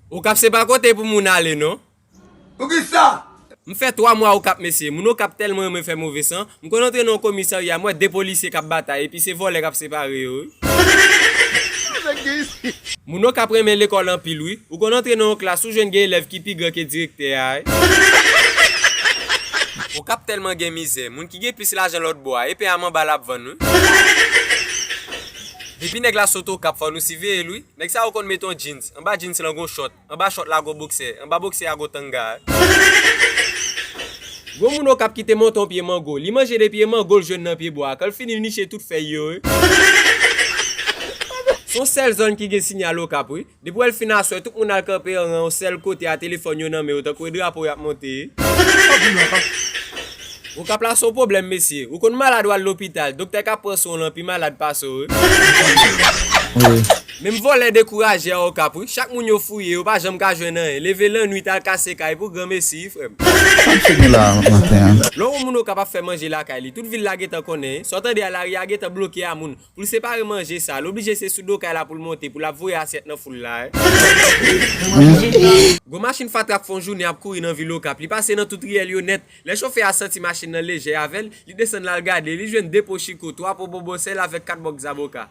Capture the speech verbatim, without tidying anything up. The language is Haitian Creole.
Okap se pa kote pou moun ale non. Poukisa? M fè twa mwa Okap mesye, moun Okap tèlman renmen fè move san, m konn antre nan yon komisarya, m wè de polisye k ap batay, epi se vòlè k ap separe yo wi. Moun Okap renmen lekòl anpil wi, ou konn antre nan yon klas, ou jwenn gen elèv ki pi gran ke direktè a wi. Okap tèlman gen mizè, moun ki gen plis lajan lòt bò a, e pen a manba l ap vann wi. Depi nèg la sot Okap, fò nou siveye l wi. Nèg sa yo konn met yon jeans, anba jeans lan gon short, anba short la gon boksè, anba boksè a gon tanga. Gon moun Okap ki te monte yon pye mango, li manje de pye mango l jwenn nan pye bwa a, kan l fini l niche tout fèy yo wi. Se yon sèl zòn ki gen sinyal Okap wi. Depi w wè l fin aswè, tout moun al kanpe an ran yon sèl kote a, telefòn yo nan men yo, tankou e drapo y ap monte. Okap la se yon pwoblèm mesye. Ou konn malad w al lopital, doktè k ap pran swen w lan pi malad pase w wi. Menm vòlè dekouraje a Okap wi. Chak moun yo fouye, yo pa janm ka jwenn anyen. Leve lannwit al kase kay pou granmesi wi frè m. Lè w wè moun Okap ap fè manje lakay li, tout vil la gentan konnen. Sa w tande a lari a gentan bloke a moun. Pou l separe manje sa, l oblije se sou do kay la pou l monte, pou l ap voye asyèt nan foul la wi. Gon machin fatra k fè yon jounen ap kouri nan vil Okap, li pase nan tout riyèl yo nèt. Lè chofè a santi machin nan lejè avè l, li desann l al gade, li jwenn de po chiko, twa po bonbon sèl avèk kat bòk zaboka.